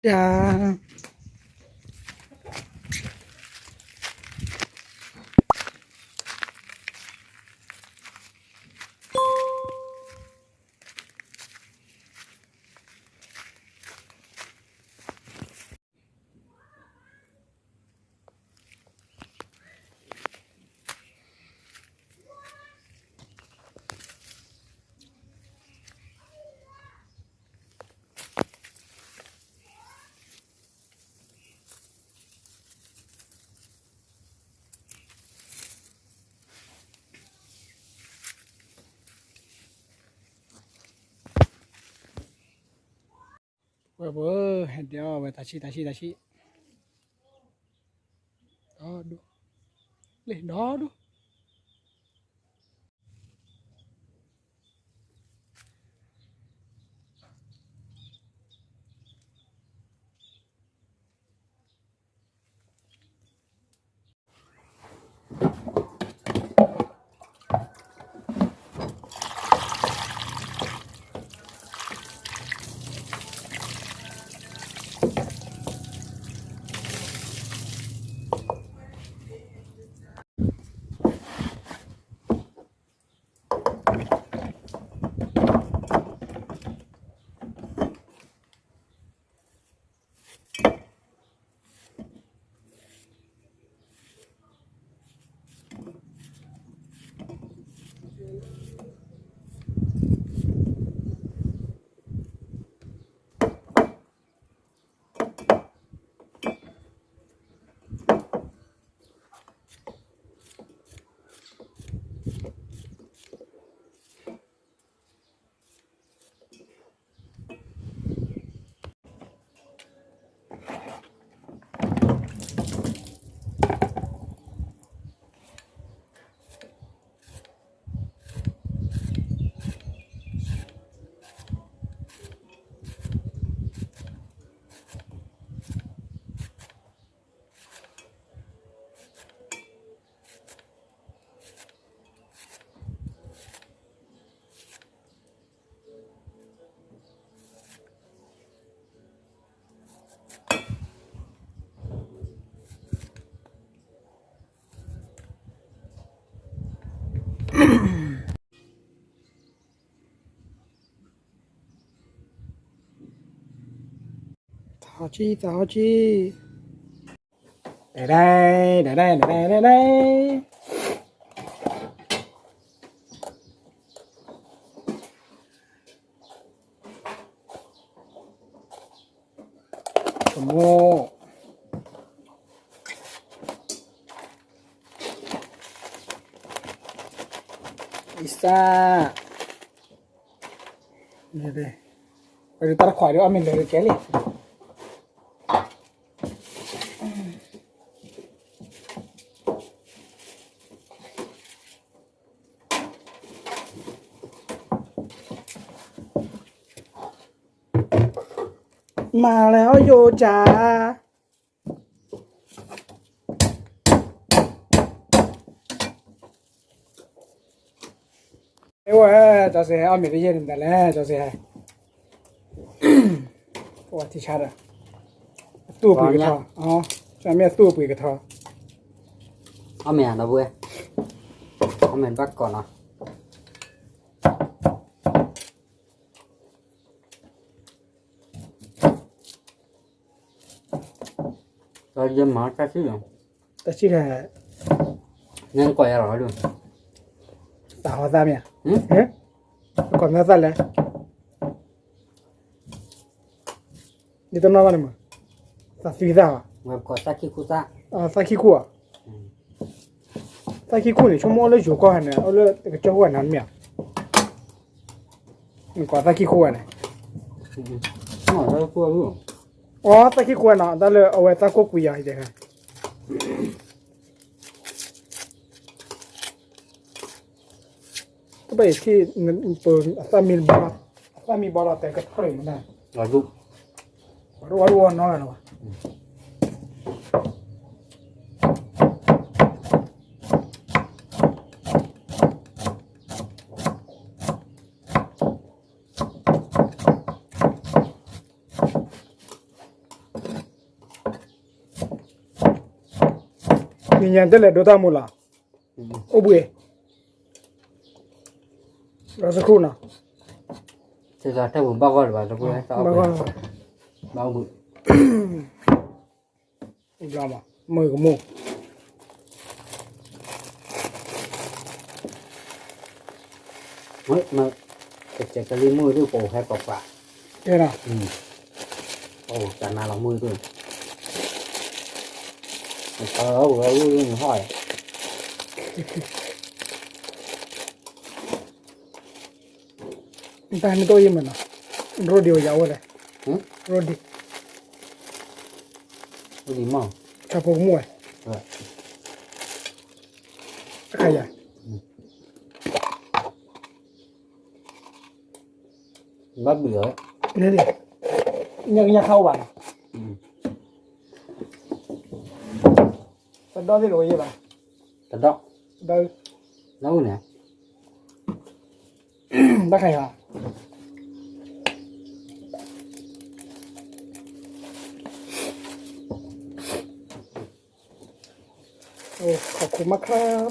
တၢ် ဝဲပှၤ ဟဲဒဲးအီၣ်ဝဲတၢ်ဆံၣ်တၢ်ဆံၣ်တၢ်ဆံၣ် ဒီဒူၣ် လ့ၣ်ဒီဒူၣ် သးဟီၣ်ကံ သးဟီၣ်ကံ ဒဲဒဲ ဒဲဒဲ ဒဲဒဲ ဒဲဒဲ ကမိၣ် အံစၢ် ဝဲဒၣ်တၢ်တခွးဒီးအီၣ်မ့ၤလၢာ်ကဲလံ မၤလဲၤအီၣ်ယိာ်ကၢ် အဝဲ ကၠီစ့ဟဲ အီၣ်မ့ၤတယဲၢ်န့ၣ်တၢ်လဲၣ် ကၠီစ့ဟဲ ပှၤထံဆါဒီး အသူၣ်အပှ့ၤကထီ ကၠီမ့ၢ်အသူၣ်အပှ့ၤကထီ အီၣ်မ့ၤနီၤဘှဲ အီၣ်မ့ၤဘၣ်ကီးနီၤ တၢ်ယဲမၤတၢ်ဆံၣ်လီၤ တၢ်ဆံၣ်လဲၣ် နကွၢ်ယၤလီၤဒုး တၢ်ဟီသးမ့ၢ်ဧါ ကွၢ်မ့ၢ်သးလဲၣ် ယတနီၣ်ဘၣ်န့ၣ်မး သးသံသးဘၣ် သးခံခူၣ်ဧါ သးခံခူၣ်န့ၣ် ဆိကမိၣ်အိၣ်လၢယိၤကီၢ်ဟဲန့ၣ် အိၣ်လၢကစၢၢ်ခိၣ်ဝဲနၤမ့ၢ်ဧါ ကွၢ်သးခံခူၣ်ဝဲန့ၣ် အိ သးခံခူၣ်ဝဲနီၤ တၢ်လၢအဝဲသးကိးကွံာ်ယၤ တဘၣ်အံၤထံၣ် ပအသၣ်မံဘီလီၤ အသၣ်မံဘီလီၤတဲာ်ကထီၣ်န့ၣ်မနၤ ဝဲဒိၣ်ဝဲနီၤလီၤ တၢ် နညါတလဲၤဒိတၢ်မူလီၤ, အိၣ်ဘှံး, လီၤစခူနီၤ, ဘၣ်ဂီၢ်လၢၤဘၣ်, ဘၣ်ဂီၢ်, ဘၣ်အိၣ်ဘှံး, မုၢ်ကမူၣ် ကစဲးကလံၤမုၢ်ဒုး ပအိၣ်ဟဲပှၤပှၤ, တဲနီၤ, ပအိၣ်တၢ်နါလီၤမုၢ်ဒုး, ပအိၣ်ဝဲအိၣ်နဟီၣ်, နတၢ်ဟဲမ့ၢ်တအိၣ်ယံၤမးနီၤ, ရိဒံးဝဲယၤအိၣ်လဲၣ်, ရိဒံး, ရိဒံးမး, ဆၣ်ဖိကမူၣ်ဝဲ, တခါယၤ ဘၣ်ဘုးလီၤ, န့ၣ်, ညါကညါခါအိၣ်ဘၣ်နီၤ, တဒီသ့ၣ်တအိၣ်ယံၤဘၣ်, တဒီ, တဒီ, လၢအူၣ်န့ၣ်, ဘၣ်ခါယၤ โอ้ ขอบคุณมากครับ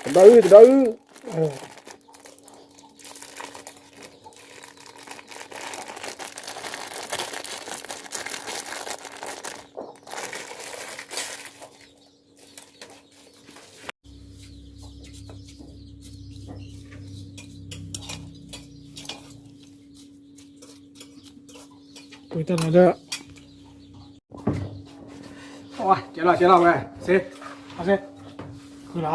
တဘၣ်အု တဘၣ်အု ပှ့ၤတၢ်လီၤဒီး, ကဲလီၤ ကဲလီၤဝဲ, စ့, အစ့, ဃုလီၤ.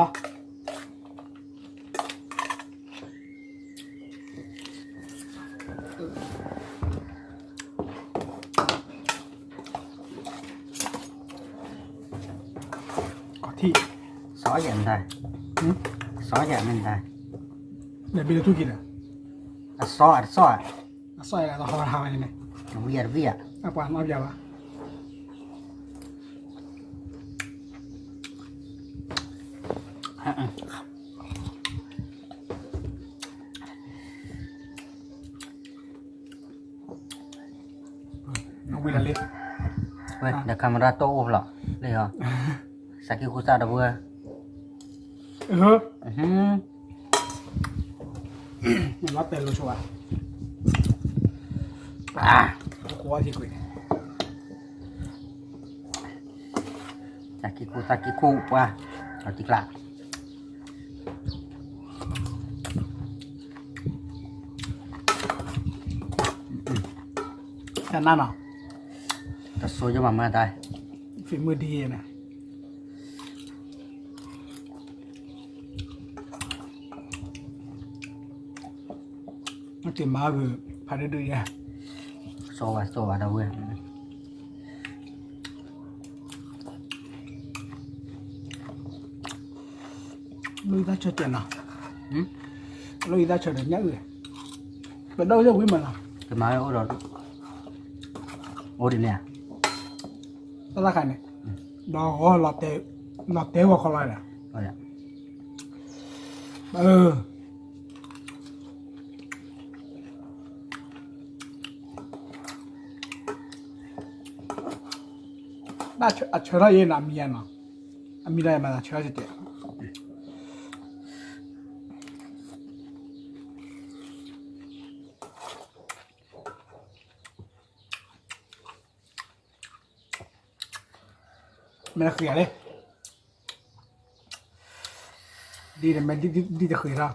ကီထံၣ်, စီၤယၤမတၤ, စီၤယၤမတၤ, လဲၤဘံလၢထူၣ်က့ၤဒီး, အစီၤ, အစီၤ, အစီၤယၤတဟီထါဝဲန့ၣ်, ဝံယၤတဝံယၤ, အပှၤနီၣ်ပယၤဘၣ်. ဝဲဒီး camera တိၢ်အိၣ်ဖျိးလံဟီ, စးကံၢ်ခူၣ်စးဒီပုၢ်ဝဲၢ်, လီၤတဲာ်လိာ်ဆိဘၣ်, ကွၢ်ထံကွံာ် စးကံၢ်ခူၣ် စးကံၢ်ခူၣ်ပှၤ, အတံကျါ, တနၢ်နီၤ, တစိယမၤမၤတၢ်, ဖံမုၢ်ဒ်ယဲန့ၣ် က့ၤမၤဂုာ်ဖးဒိၣ်ဒိၣ်ယဲ, စီဝဲ စီဝဲဒီပုၢ်ဝဲၢ်, လၢယသးဆၢတဲာ်နီၤ, လၢယသးဆၢဒီးညၣ်အုၣ်, ပဒီးယဝံၤမးနီၤ, ကမၤဝဲအိၣ်ဒီး, အိၣ်ဒ်န့ၣ်ဧါ, တၢ်သၣ်ခါန့ၣ်, ဒီးဂီၤ, လီၤတဲာ်ဂီၤခီလီၤဒီး, အဆၢထီၣ်ယဲနီၤ အမံၤယဲနီၤ, အမံၤလၢယမၤသးဆၢထီၣ်တဲာ် မ့ၢ်ဃံၤဧါလံ, ဒ်တမ့ၢ်ဒ်တဃံၤထီၣ်, ဘၣ်ဂီၤလံ,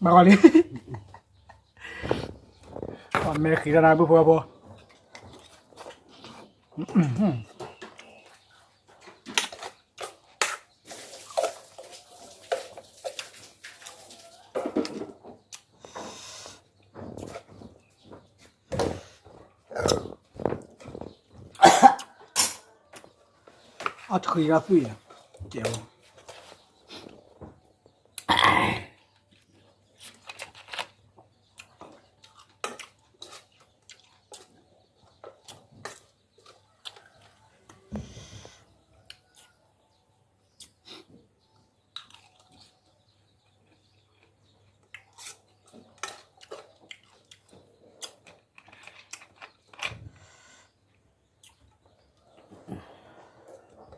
မ့ၢ်ဃံၤထီၣ်နၤ ပုၢ်ဖိဝဲၢ်ဖိ အီၣ်တဃံးဒီးသွံၣ်, ကဲဝဲ.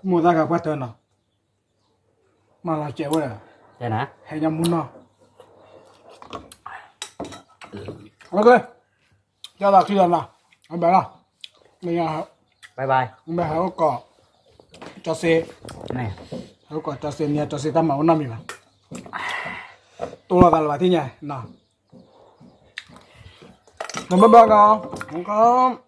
မိၢ်သၣ်ဂၤပှၢ်တၢၢ်နီၤ, မၤလီၤစဲးဝဲ, ဟဲညါမူနီၤ, ကၢ်သးခံလီၤနီၤ, ဘဲလီၤ, ဘဲဟဲအိၣ်ကီး, ကၠီစ့, ဟဲအိၣ်ကီးကၠီစ့န့ၣ် ကၠီစ့တၢ်မၤအိၣ်နီတမံၤဘၣ်, တိၢ်လီၤသးလၢၤဘၣ်သ့ၣ်ညါနီၤ, ဘဲဘဲနီၤ,